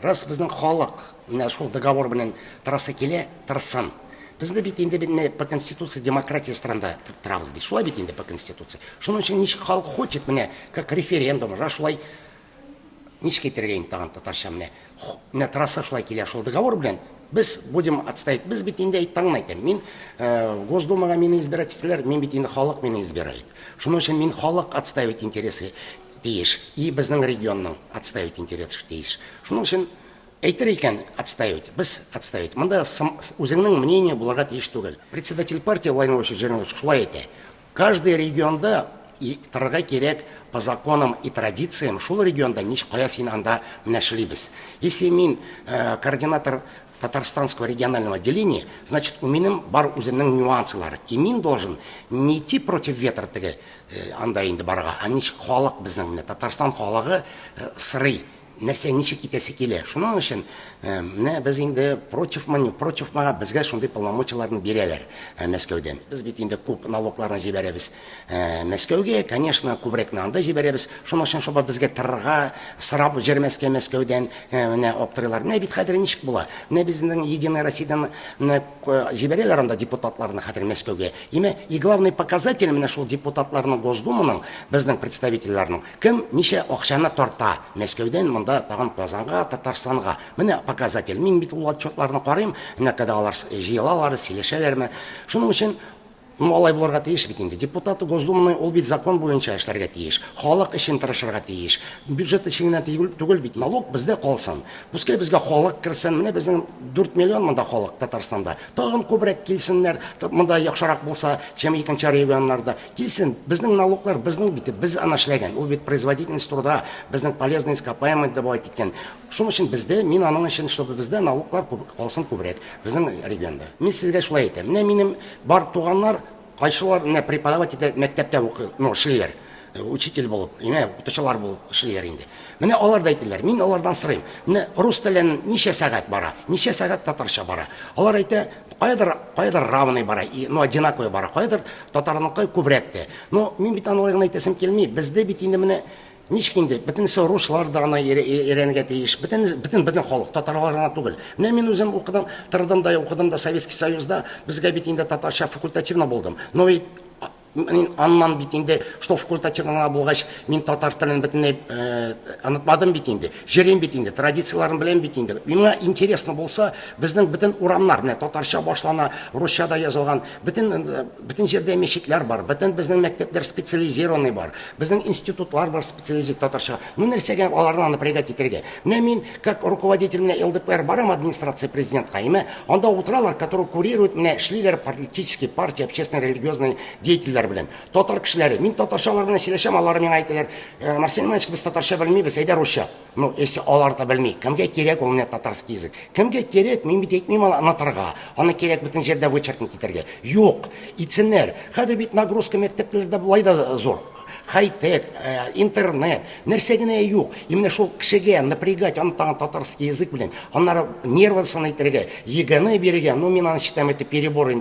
Раз безнең халык менә шул договор белән торасы килә, торсын. Безне бит инде менә по конституции демократия страна торабыз бит. Шулай бит инде по конституции. Шуның өчен ничек халык хочет, менә как референдум, раз шулай, ничек әйтергә инде тагын татарча, менә торасы шулай килә шул договор белән, без будем отстоять. Без бит инде, тагын әйтәм, мин Госдумага мине избирать итсәләр, мин бит инде, халык мине избирает. Шуның өчен мин халык отстаивать интересы тиеш и безнең регионның отстаивать интересы тиеш. Шуның өчен әйтер икән отстаивать, без отстаивать. Монда үзеңнең мнение булырга тиеш түгел. Председатель партии Владимир Владимирович Жириновский шулай әйтә: каждый регионда и торырга кирәк по законам и традициям шул регионда, ничек кая син анда менә эшлибез. Если мин координатор Татарстанского регионального отделения, значит, у минем бар үземнең нюанслары. И мин должен не идти против ветра теге анда инде барырга, а ничек халык, безнең менә Татарстан халыгы сорый, нәрсә, ничек китәсе килә. Шуның өчен менә без инде против мы, не против мы, безгә шундый полномочияләрне бирәләр Мәскәүдән. Без бит инде күп налогларны җибәрәбез Мәскәүгә, конечно, күбрәкне анда җибәрәбез. Шуның өчен шуба безгә торырга, сорап җөрмәскә Мәскәүдән менә аптырыйлар. Менә бит хәзер ничек була. Менә безнең Единая Россиядан менә җибәрәләр анда депутатларны хәзер Мәскәүгә. Име, и главный показатель менә шул депутатларның, Госдуманың, безнең представительләрнең, кем ничә акчаны тарта Мәскәүдән монда тагын Казанга, Татарстанга. Менә показатель. Мин бит ул отчетларны карыйм, менә когда алар җыелалар, сөйләшәләрме. Шуның өчен, ну, алай булырга тиеш бит инде. Депутат Госдуманы ул бит закон буенча эшләргә тиеш. Халык өчен тырышырга тиеш. Бюджет өчен генә түгел бит. Налог бездә калсын. Пускай безгә халык керсен. Менә безнең 4 миллион монда халык Татарстанда. Тагын күбрәк килсеннәр. Монда яхшырак булса, чем икенче регионнарда. Килсен, безнең налоглар безнең бит, без аны эшләгән. Ул бит производительность труда, безнең полезный ископаемый добавить иткән. Шуның өчен бездә, мин аның өчен, чтобы бездә налоглар калсын күбрәк безнең регионда. Мин сезгә шулай әйтәм. Менә минем бар туганнар, кайсылар менә преподавать итә, мәктәптә укый, ну, эшлиләр. Учитель булып, менә укытучылар булып эшлиләр инде. Менә алар да әйтәләр, мин алардан сорыйм. Менә рус телен ничә сәгать бара, ничә сәгать татарча бара? Алар әйтә, каядыр равный бара, и, ну, одинаковый бара, каядыр татарныкы күбрәк тә. Но мин бит алай гына әйтәсем килми. Бездә бит инде менә ничек инде, бөтенесе руслар да аны өйрәнергә тиеш. Бөтен халык, татарлар гына түгел. Менә мин үзем укыдым, тордым да, укыдым да Советский Союзда, безгә бит инде татарча факультативно булдым. Но ведь мин аннан бит инде, что факультативно гына булгач, мин татар телен бөтенләй онытмадым бит инде. Җөрим бит инде, традицияләрен беләм бит инде. Миңа интересно булса, безнең бөтен урамнар менә татарча башлана, русча да язылган. Бөтен җирдә мәчетләр бар, бөтен безнең мәктәпләр специализированный бар, безнең институтлар бар специализир татарча. Ну, нәрсәгә аларны напрягать итәргә? Менә мин, как руководитель менә ЛДПР, барам администрация президентка, име, анда утыралар, которые курируют, менә эшлиләр политические партии, общественно-религиозные деятельләр белән. Татар кешеләре. Мин татарча алар белән сөйләшәм, алар миңа әйтәләр: «Марсель Иванович, без татарча белмибез, әйдә русча». Ну, если алар да белми, кемгә кирәк ул менә татарский язык? Кемгә кирәк? Мин бит әйтмим аны онытырга. Аны кирәк бөтен җирдә вычеркнуть итәргә. Юк, итсеннәр. Хәзер бит нагрузка мәктәпләрдә болай да зур. Хай-тек, интернет, нәрсә генә юк. И менә шул кешегә напрягать аны тагын татарский язык белән, аннары нервысын әйтергә, ЕГЭны бирергә, ну, мин аны считаем, это перебор инде.